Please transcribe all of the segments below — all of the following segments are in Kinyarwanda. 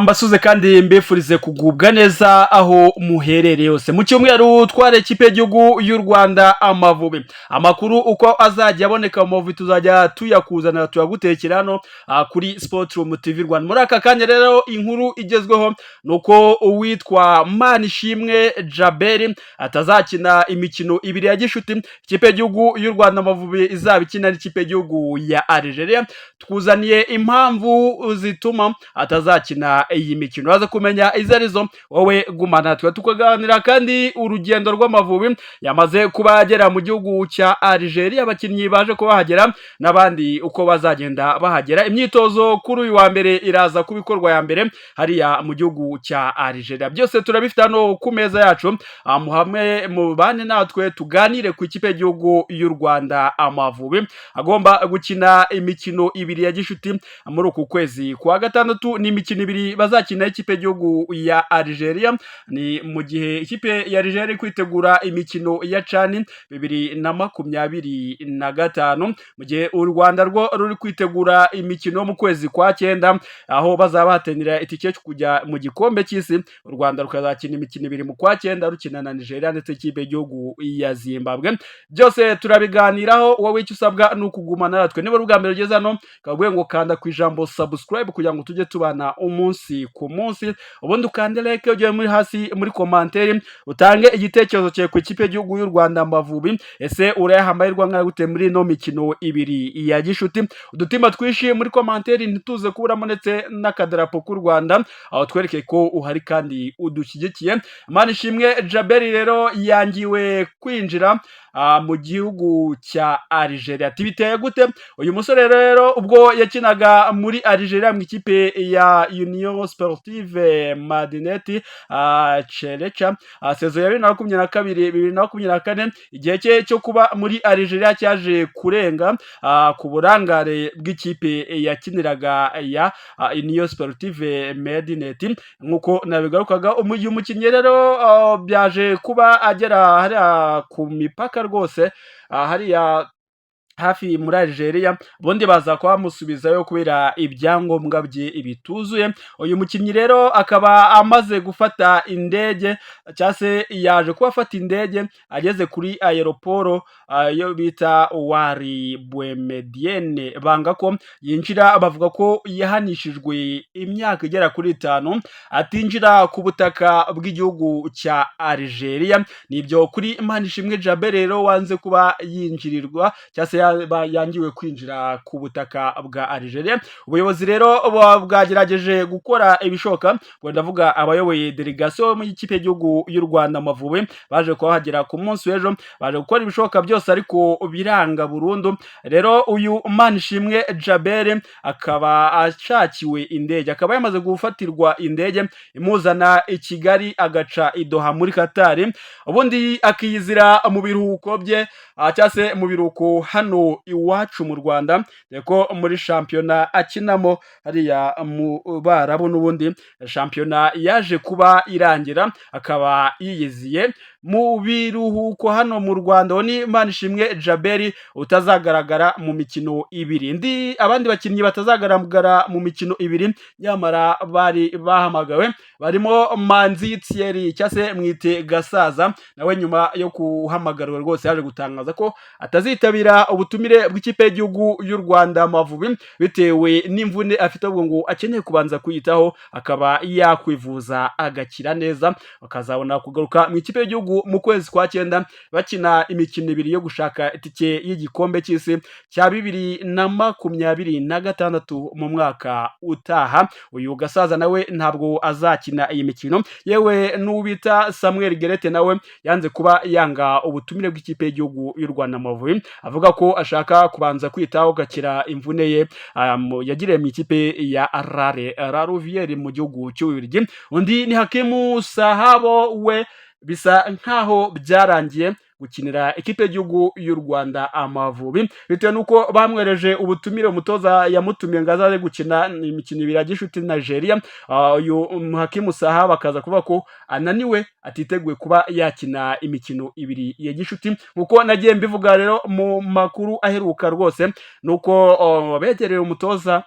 Mbasuze kandi mbifurize kugubwa neza aho muherereye hose. Mu cyumweru twari ikipe y'igihugu y'u Rwanda Amavubi. Amakuru uko azajya aboneka mu Mavubi tuzajya tuyakuzanira, tuyagutekera hano kuri Sport Room TV Rwanda. Muri aka kanya rero inkuru igezweho ni uko uwitwa Manishimwe Djabel atazakina imikino ibiri ya gishuti ikipe y'igihugu y'u Rwanda Amavubi izaba ikina n'ikipe y'igihugu ya Algeria. Twuzaniye impamvu zituma atazakina iyi mikino, uraza kumenya izo arizo. Wowe gumana twe tukaganira. Kandi urugendo rw'Amavubi yamaze kuba agera mu gihugu cya Algeria, abakinnyi baje kuba bahagera n'abandi uko bazagenda bahagera. Imyitozo kuri uyu wa mbere iraza kuba ikorwa ya mbere hariya mu gihugu cya Algeria. Byose turabifite hano ku meza yacu. Muhamwe mubane natwe tuganire ku ikipe y'igihugu y'u Rwanda Amavubi agomba gukina imikino ibiri ya gishuti muri uku kwezi kwa gatandatu. Ni imikino ibiri bazakina ikipe y'igihugu ya Algeria. Ni mu gihe ikipe ya Algeria iri kwitegura imikino ya CHAN 2025, mu gihe u Rwanda rwo ruri kwitegura imikino mu kwezi kwa cyenda, aho bazaba bahatanira itike yo kujya mu gikombe cy'isi. U Rwanda rukazakina imikino ibiri mu kwa cyenda, rukina na Nigeria ndetse ikipe y'igihugu ya Zimbabwe. Byose turabiganiraho. Wowe icyo usabwa ni ukugumana natwe. Niba ari ubwa mbere ugeze hano, kabwiye ngo kanda ku ijambo subscribe kugira ngo tujye tubana umunsi ku munsi, ubundi ukande like, ujye muri hasi muri commentaire utange igitekerezo cyawe ku ikipe y'igihugu y'u Rwanda Amavubi. Ese urayaha amahirwe angana gute muri ino mikino ibiri ya gishuti? Udutima twishi muri commentaire ntituze kuburamo, ndetse n'akadarapo k'u Rwanda, aho twereke ko uhari kandi udushyigikiye. Manishimwe Djabel rero yangiwe kwinjira mu gihugu cya Algeria. Ati biteye gute? Uyu musore rero ubwo yakinaga muri Algeria mu ikipe ya Union Sportive Madineti Cherecha, saison ya 2022 2024, igihe cye cyo kuba muri Algeria cyaje kurenga ku burangare bw'ikipe yakiniraga ya Union Sportive Medinet. Nk'uko nabigarukaga, uyu mukinnyi rero byaje kuba agera hariya ku mipaka rwose, hariya hafi muri Algeria, ubundi baza kuba bamusubizayo kubera ibyangombwa bye bituzuye. Uyu mukinnyi rero akaba amaze gufata indege, cyangwa se yaje kuba afata indege ageze kuri aéroport yo bita Houari Boumediene, banga ko yinjira. Bavuga ko yahanishijwe imyaka igera kuri 5 atinjira ku butaka bw'igihugu cya Algeria. Nibyo kuri Manishimwe Djabel rero wanze kuba yinjirirwa, cyangwa se yangiwe kwinjira ku butaka bwa Algeria. Ubuyobozi rero bwagerageje gukora ibishoboka, ubwo ndavuga abayoboye délégation mu ikipe y'igihugu y'u Rwanda Amavubi baje kuhagera ku munsi w'ejo, baje gukora ibishoboka byose ariko biranga burundu. Rero uyu Manishimwe Djabel akaba ashakiwe indege, akaba yamaze gufatirwa indege imuzana i Kigali, agaca i Doha muri Qatar, ubundi akiyizira mu biruhuko bye, cyangwa se mu biruhuko hano iwacu mu Rwanda, dore ko muri shampiyona akinamo hariya mu Barabu n'ubundi shampiyona yaje kuba irangira, akaba yiyiziye mu biruhuko hano mu Rwanda. Uwo ni Manishimwe Djabel utazagaragara mu mikino ibiri. Ndi abandi bakinnyi batazagaragara mu mikino ibiri nyamara bari bahamagawe barimo Manzi Thierry, cyangwa se mwite Gasaza. Nawe nyuma yo guhamagarwa rwose yaje gutangaza ko atazitabira ubutumire bw'ikipe y'igihugu y'u Rwanda Amavubi bitewe n'imvune afite, ahubwo ngo akeneye kubanza kwiyitaho akaba yakwivuza agakira neza, bakazabona kugaruka mu ikipe y'igihugu mu kwezi kwa cyenda bakina imikino ibiri yo gushaka itike y'igikombe cy'isi cya 2026 mu mwaka utaha. Uyu Gasaza nawe ntabwo azakina iyi mikino. Yewe n'ubita Samuel Gueulette nawe yanze kuba yanga ubutumire bw'ikipe y'igihugu y'u Rwanda Amavubi, avuga ko ashaka kubanza kwitaho agakira imvune ye yagiriye mu ikipe ya Rare La Louvière mu gihugu cy'Ububiligi. Undi ni Hakimu Sahabo, we bisa nkaho byarangiye gukinira ikipe y'igihugu y'u Rwanda Amavubi, bitewe n'uko bamwereje ubutumire, umutoza yamutumiye ngo azaze gukina imikino ibiri ya gishuti Nigeria. Uyu Hakimu Sahabo akaza kuvuga ko ananiwe, atiteguye kuba yakina imikino ibiri ya gishuti. Nkuko nagiye mbivuga rero mu makuru aheruka rwose, nuko begereye umutoza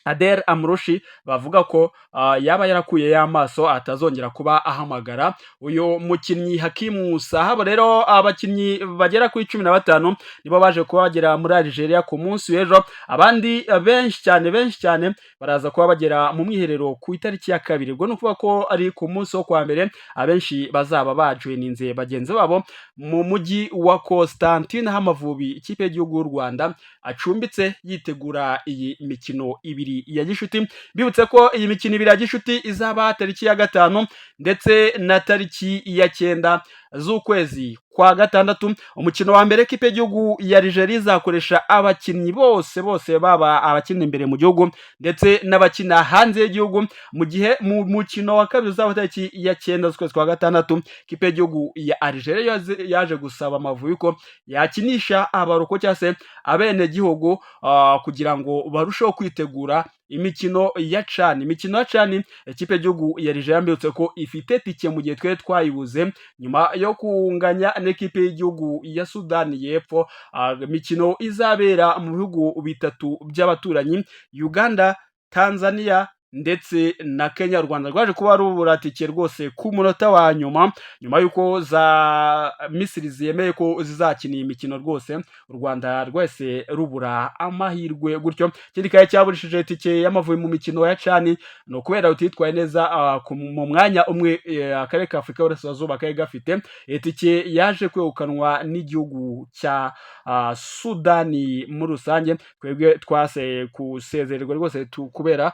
Adel Amrouche bavuga ko yaba yarakuyeyo amaso, atazongera kuba ahamagara uyu mukinnyi Hakimu Sahabo. Rero abakinnyi bagera kuri 15 nibo baje kuba bagera muri Algeria ku munsi w'ejo. Abandi benshi cyane, benshi cyane baraza kuba bagera mu mwiherero ku itariki ya 2. Ubwo ni ukuvuga ko ari ku munsi wo kwa mbere abenshi bazaba bajoininze bagenzi babo mu mujyi wa Constantine, aho Amavubi, ikipe y'igihugu y'u Rwanda, acumbitse yitegura iyi mikino ibiri ya gishuti. Bibutse ko iyi mikino ibiri ya gishuti izaba tariki ya 5 ndetse na tariki ya 9 z'ukwezi kwa gatandatu. Umukino wa mbere, ekipe y'igihugu ya Algeria izakoresha abakinnyi bose bose, baba abakina imbere mu gihugu ndetse n'abakina hanze y'igihugu, mu gihe mu mukino wa kabiri uzaba tariki ya 9 z'ukwezi kwa gatandatu, ikipe y'igihugu ya Algeria yaje gusaba Amavubi ko yakinisha aba local cyangwa se abenegihugu, kugira ngo barusheho kwitegura imikino ya CHAN. Imikino ya CHAN, ikipe y'igihugu ya Algeria, mbibutse ko ifite tike mu gihe twari twayibuze nyuma yo kunganya n'ikipe y'igihugu ya Sudani y'Epfo. Imikino izabera mu bihugu bitatu by'abaturanyi: Uganda, Tanzania ndetse na Kenya. U Rwanda rwaje kuba rubura tike rwose ku munota wa nyuma, nyuma y'uko za Misiri ziyemeye ko zizakina iyi mikino. Rwose u Rwanda rwese rubura amahirwe gutyo. Ikindi kandi cyaburishije tike y'Amavubi mu mikino ya CHAN ni ukubera rutitwaye neza mu mwanya umwe akarere ka Afurika y'Uburasirazuba kari gafite. Itike yaje kwegukanwa n'igihugu cya Sudani muri rusange. Twebwe twase kusezererwa rwose kubera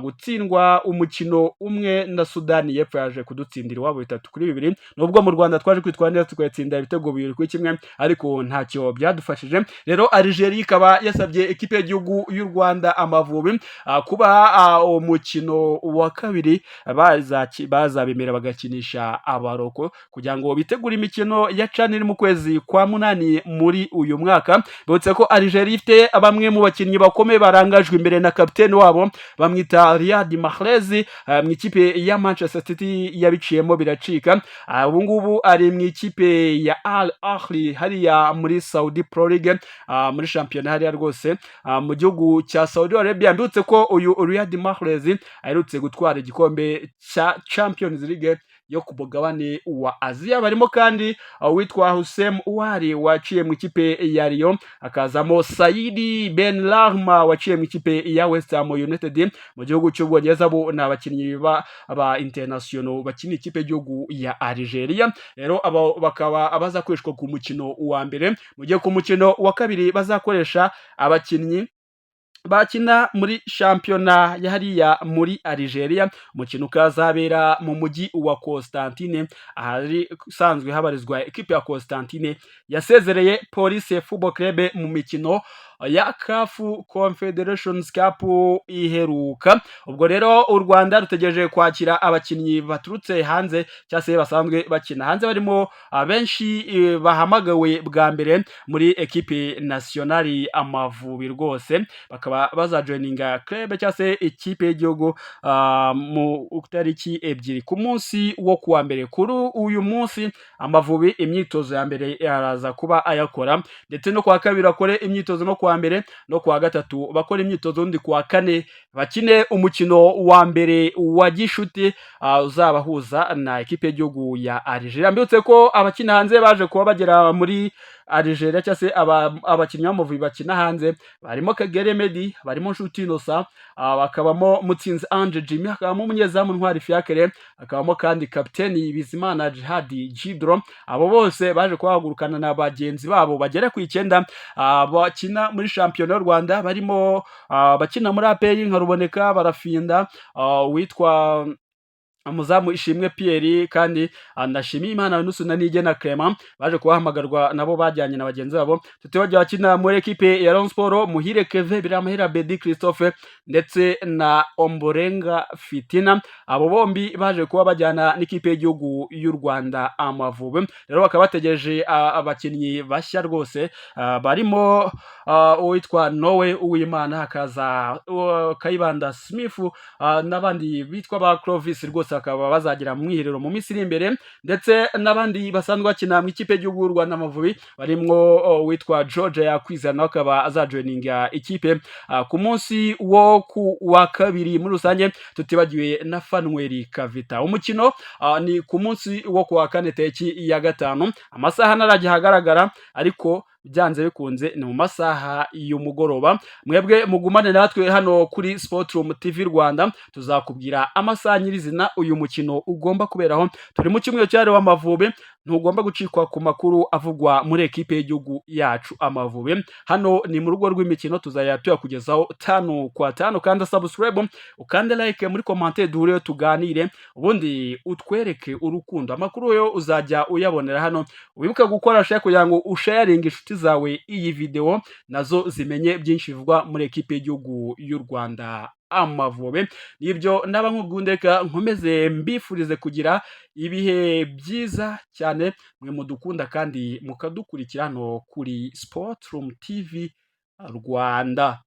gutsindwa umukino umwe na Sudani y'Epfo, yaje kudutsindira iwabo 3-2. Nubwo mu Rwanda twaje kwitwara neza tukayatsinda ibitego 2-1, ariko ntacyo byadufashije. Rero Algeria ikaba yasabye ekipe y'igihugu y'u Rwanda Amavubi kuba umukino wa kabiri bazabemera bagakinisha aba local kugira ngo bitegure imikino ya CHAN iri mu kwezi kwa munani muri uyu mwaka. Bibutse ko Algeria ifite bamwe mu bakinnyi bakomeye barangajwe imbere na kapiteni wabo bamwita Riyad Mahrez, mu ikipe ya Manchester City yabiciyemo biracika. Ubu ngubu ari mu ikipe ya Al Ahly hariya muri Saudi Pro League, muri shampiyona hariya rwose mu gihugu cya Saudi Arabia. Mbibutse ko uyu Riyad Mahrez aherutse gutwara igikombe cya Champions League yo ku mugabane wa Aziya. Barimo kandi uwitwa Houssem Aouar waciye mu ikipe ya Lyon, hakazamo Saidi Benrahma waciye mu ikipe ya West Ham United mu gihugu cy'Ubwongereza. Bo ni abakinnyi ba international bakina ikipe y'igihugu ya Algeria. Rero abo bakaba bazakoreshwa ku mukino wa mbere, mu gihe ku mukino wa kabiri bazakoresha abakinnyi bakina muri shampiyona ya hariya muri Algeria. Umukino ukazabera mu mujyi wa Constantine, ahari usanzwe habarizwa ekipe ya Constantine yasezereye Police Football Club mu mikino ya CAF Confederations Cup iheruka. Ubwo rero u Rwanda rutegereje kwakira abakinnyi baturutse hanze cyangwa se basanzwe bakina hanze, barimo abenshi bahamagawe bwa mbere muri ekipe nationale Amavubi. Rwose bakaba bazajoininga club cyangwa se ikipe y'igihugu mu tariki 2, ku munsi wo kuwa mbere. Kuri uyu munsi Amavubi imyitozo ya mbere araza kuba ayakora, ndetse no kuwa kabiri akore imyitozo, no kuwa mbere no kuwa gatatu bakora imyitozo, undi kuwa kane bakine umukino wa mbere wa gishuti uzabahuza na ekipe y'igihugu ya Algeria. Mbibutse ko abakina hanze baje kuba bagera muri Algeria, cyangwa se abakinnyi b'Amavubi bakina hanze, barimo Kagere Meddie, barimo Nshuti Innocent, bakabamo Mutsinzi Ange Jimmy, hakabamo umunyezamu Ntwari Fiacre, hakabamo kandi kapiteni Bizimana Djihad Jidro. Abo bose baje kuhagurukana na bagenzi babo bagera ku 9 bakina muri shampiyona y'u Rwanda, barimo bakina muri APR nka Ruboneka Barafinda, witwa umuzamu Ishimwe Pierre, kandi ndashimiye Imana Yunusu na Niyigena Clement baje kubahamagarwa, nabo bajyanye na bagenzi babo. Tutibagiwe abakina muri ekipe ya Rayon Sport: Muhire Kevin, Biramahire Abeddy Christophe ndetse na Omborenga Fitina. Abo bombi baje kuba bajyana n'ikipe y'igihugu y'u Rwanda Amavubi. Rero bakaba bategereje abakinnyi bashya rwose, barimo uwitwa Noe Uwimana, hakaza Kayibanda Smith, n'abandi bitwa ba Clovis. Rwose Bose bakaba bazagera mu mwiherero mu minsi iri imbere, ndetse n'abandi basanzwe bakina mu ikipe y'igihugu y'u Rwanda Amavubi, barimwo witwa George Yakwizera, nawe akaba azajoininga ikipe ku munsi wo ku wa kabiri muri rusange, tutibagiwe na Fanweri Kavita. Umukino ni ku munsi wo ku wa kane, tariki ya 5. Amasaha ntarajya ahagaragara, ariko byanze bikunze ni mu masaha y'umugoroba. Mwebwe mugumane natwe hano kuri Sport Room TV Rwanda, tuzakubwira amasaha nyirizina uyu mukino ugomba kuberaho. Turi mu cyumweru cyahariwe Amavubi, ntugomba gucikwa ku makuru avugwa muri ekipe y'igihugu yacu Amavubi. Hano ni mu rugo rw'imikino, tuzajya tuyakugezaho tanu kwa tanu. Kanda subscribe, ukande like, muri commentaire duhureyo tuganire, ubundi utwereke urukundo. Amakuru yo uzajya uyabonera hano. Wibuke gukora share kugira ngo usharinge inshuti zawe iyi video, nazo zimenye byinshi bivugwa muri ekipe y'igihugu y'u Rwanda Amavubi. Nibyo naba nkubwundeka, nkomeze mbifurize kugira ibihe byiza cyane, mwe mudukunda kandi mukadukurikira hano kuri Sport Room TV Rwanda.